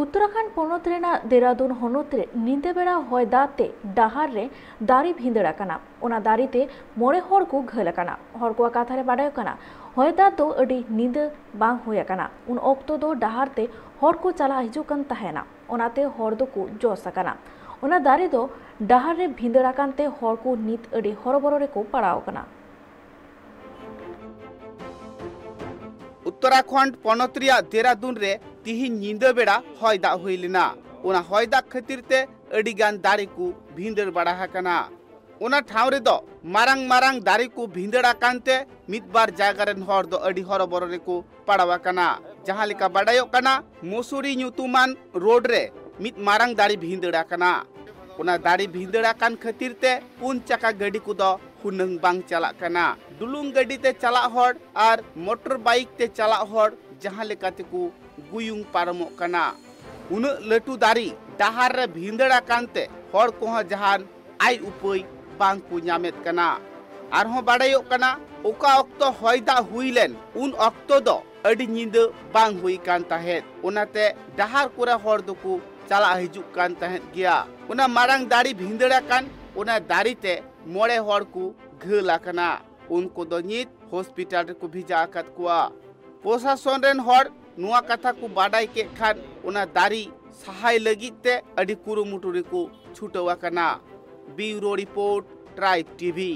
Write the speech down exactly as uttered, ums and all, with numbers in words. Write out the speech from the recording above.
ᱩᱛᱛᱚᱨᱟᱠᱷᱚᱸᱰ ᱯᱚᱱᱚᱛ ᱨᱮᱱᱟᱜ ᱫᱮᱨᱟᱫᱩᱱ ᱦᱚᱱᱚᱛ ᱨᱮ ᱧᱤᱫᱟᱹ ᱵᱮᱲᱟ ᱦᱚᱭ ᱫᱟᱜ ᱛᱮ ᱰᱟᱦᱟᱨ ᱨᱮ ᱫᱟᱨᱮ ᱵᱷᱤᱸᱫᱟᱹᱲ ᱟᱠᱟᱱᱟ᱾ ᱚᱱᱟ ᱫᱟᱨᱮ ᱛᱮ ᱢᱚᱬᱮ ᱦᱚᱲ ᱠᱚ ᱜᱷᱟᱹᱞ ᱟᱠᱟᱱᱟ᱾ ᱦᱚᱲ ᱠᱚᱣᱟᱜ ᱠᱟᱛᱷᱟ ᱨᱮ ᱵᱟᱰᱟᱭᱚᱜ ᱠᱟᱱᱟ, ᱦᱚᱭ ᱫᱟᱜ ᱫᱚ ᱟᱹᱰᱤ ᱧᱤᱫᱟᱹ ᱵᱟᱝ ᱦᱩᱭ ᱟᱠᱟᱱᱟ᱾ ᱩᱱ ᱚᱠᱛᱚ ᱫᱚ ᱰᱟᱦᱟᱨ ᱛᱮ ᱦᱚᱲ ᱠᱚ ᱪᱟᱞᱟᱜ ᱦᱤᱡᱩᱜ ᱠᱟᱱ ᱛᱟᱦᱮᱱᱟ, ᱚᱱᱟᱛᱮ ᱦᱚᱲ ᱫᱚᱠᱚ ᱡᱚᱥ ᱟᱠᱟᱱᱟ᱾ ᱚᱱᱟ ᱫᱟᱨᱮ ᱫᱚ ᱰᱟᱦᱟᱨ ᱨᱮ ᱵᱷᱤᱸᱫᱟᱹᱲ ᱟᱠᱟᱱ ᱛᱮ ᱦᱚᱲ ᱠᱚ ᱱᱤᱛ ᱟᱹᱰᱤ ᱦᱚᱨᱚᱵᱚᱨᱚ ᱨᱮᱠᱚ ᱯᱟᱲᱟᱣ ᱟᱠᱟᱱᱟ᱾ ᱩᱛᱛᱚᱨᱟᱠᱷᱚᱸᱰ ᱯᱚᱱᱚᱛ ᱨᱮᱭᱟᱜ ᱫᱮᱨᱟᱫᱩᱱ ᱨᱮ ᱛᱤᱦᱤᱧ ᱧᱤᱫᱟᱹ ᱵᱮᱲᱟ ᱦᱚᱭ ᱫᱟᱜ ᱦᱩᱭ ᱞᱮᱱᱟ᱾ ᱚᱱᱟ ᱦᱚᱭ ᱫᱟᱜ ᱠᱷᱟᱹᱛᱤᱨ ᱛᱮ ᱟᱹᱰᱤ ᱜᱟᱱ ᱫᱟᱨᱮ ᱠᱚ ᱵᱷᱤᱸᱫᱟᱹᱲ ᱵᱟᱲᱟ ᱟᱠᱟᱱᱟ᱾ ᱚᱱᱟ ᱴᱷᱟᱶ ᱨᱮᱫᱚ ᱢᱟᱨᱟᱝ ᱢᱟᱨᱟᱝ ᱫᱟᱨᱮ ᱠᱚ ᱵᱷᱤᱸᱫᱟᱹᱲ ᱟᱠᱟᱱ ᱛᱮ ᱢᱤᱫ ᱵᱟᱨ ᱡᱟᱭᱜᱟ ᱨᱮᱱ ᱦᱚᱲ ᱫᱚ ᱟᱹᱰᱤ ᱦᱚᱨᱚᱵᱚᱨᱚ ᱨᱮᱠᱚ ᱯᱟᱲᱟᱣ ᱟᱠᱟᱱᱟ᱾ ᱡᱟᱦᱟᱸ ᱞᱮᱠᱟ ᱵᱟᱰᱟᱭᱚᱜ ᱠᱟᱱᱟ, ᱢᱚᱥᱩᱨᱤ ᱧᱩᱛᱩᱢᱟᱱ ᱨᱳᱰ ᱨᱮ ᱢᱤᱫ ᱢᱟᱨᱟᱝ ᱫᱟᱨᱮ ᱵᱷᱤᱸᱫᱟᱹᱲ ᱟᱠᱟᱱᱟ᱾ ᱚᱱᱟ ᱫᱟᱨᱮ ᱵᱷᱤᱸᱫᱟᱹᱲ ᱟᱠᱟᱱ ᱠᱷᱟᱹᱛᱤᱨ ᱛᱮ ᱯᱩᱱ ᱪᱟᱠᱟ ᱜᱟᱹᱰᱤ ᱠᱚᱫᱚ ᱦᱩᱱᱟᱹᱝ ᱵᱟᱝ ᱪᱟᱞᱟᱜ ᱠᱟᱱᱟ᱾ ᱰᱩᱞᱩᱝ ᱜᱟᱹᱰᱤ ᱛᱮ ᱪᱟᱞᱟᱜ ᱦᱚᱲ ᱟᱨ ᱢᱚᱴᱚᱨ ᱵᱟᱭᱤᱠ ᱛᱮ ᱪᱟᱞᱟᱜ ᱦᱚᱲ ᱡᱟᱦᱟᱸ ᱞᱮᱠᱟ ᱛᱮᱠᱚ ᱜᱩᱭᱩᱝ ᱯᱟᱨᱚᱢᱚᱜ ᱠᱟᱱᱟ᱾ ᱩᱱᱟᱹᱜ ᱞᱟᱹᱴᱩ ᱫᱟᱨᱮ ᱰᱟᱦᱟᱨ ᱨᱮ ᱵᱷᱤᱸᱫᱟᱹᱲ ᱟᱠᱟᱱ ᱛᱮ ᱦᱚᱲ ᱠᱚᱦᱚᱸ ᱡᱟᱦᱟᱱ ᱟᱭ ᱩᱯᱟᱹᱭ ᱵᱟᱝ ᱠᱚ ᱧᱟᱢᱮᱫ ᱠᱟᱱᱟ᱾ ᱟᱨᱦᱚᱸ ᱵᱟᱰᱟᱭᱚᱜ ᱠᱟᱱᱟ, ᱚᱠᱟ ᱚᱠᱛᱚ ᱦᱚᱭ ᱫᱟᱜ ᱦᱩᱭ ᱞᱮᱱ, ᱩᱱ ᱚᱠᱛᱚ ᱫᱚ ᱟᱹᱰᱤ ᱧᱤᱫᱟᱹ ᱵᱟᱝ ᱦᱩᱭ ᱠᱟᱱ ᱛᱟᱦᱮᱸᱫ, ᱚᱱᱟᱛᱮ ᱰᱟᱦᱟᱨ ᱠᱚᱨᱮ ᱦᱚᱲ ᱫᱚᱠᱚ ᱪᱟᱞᱟᱜ ᱦᱤᱡᱩᱜ ᱠᱟᱱ ᱛᱟᱦᱮᱸᱫ ᱜᱮᱭᱟ᱾ ᱚᱱᱟ ᱢᱟᱨᱟᱝ ᱫᱟᱨᱮ ᱵᱷᱤᱸᱫᱟᱹᱲ ᱟᱠᱟᱱ ᱚᱱᱟ ᱫᱟᱨᱮ ᱛᱮ ᱢᱚᱬᱮ ᱦᱚᱲ ᱠᱚ ᱜᱷᱟᱹᱞ ᱟᱠᱟᱱᱟ᱾ ᱩᱱᱠᱩ ᱫᱚ ᱱᱤᱛ ᱦᱚᱥᱯᱤᱴᱟᱞ ᱨᱮᱠᱚ ᱵᱷᱮᱡᱟ ᱟᱠᱟᱫ ᱠᱚᱣᱟ᱾ ᱯᱨᱚᱥᱟᱥᱚᱱ ᱨᱮᱱ ᱦᱚᱲ ᱱᱚᱣᱟ ᱠᱟᱛᱷᱟ ᱠᱚ ᱵᱟᱰᱟᱭ ᱠᱮᱫ ᱠᱷᱟᱱ ᱚᱱᱟ ᱫᱟᱨᱮ ᱥᱟᱦᱟᱭ ᱞᱟᱹᱜᱤᱫ ᱛᱮ ᱟᱹᱰᱤ ᱠᱩᱨᱩᱢᱩᱴᱩ ᱨᱮᱠᱚ ᱪᱷᱩᱴᱟᱹᱣ ᱟᱠᱟᱱᱟ᱾ ᱵᱤᱭᱩᱨᱳ ᱨᱤᱯᱳᱨᱴ, ᱴᱨᱟᱭᱤᱵᱽ ᱴᱤᱵᱷᱤ᱾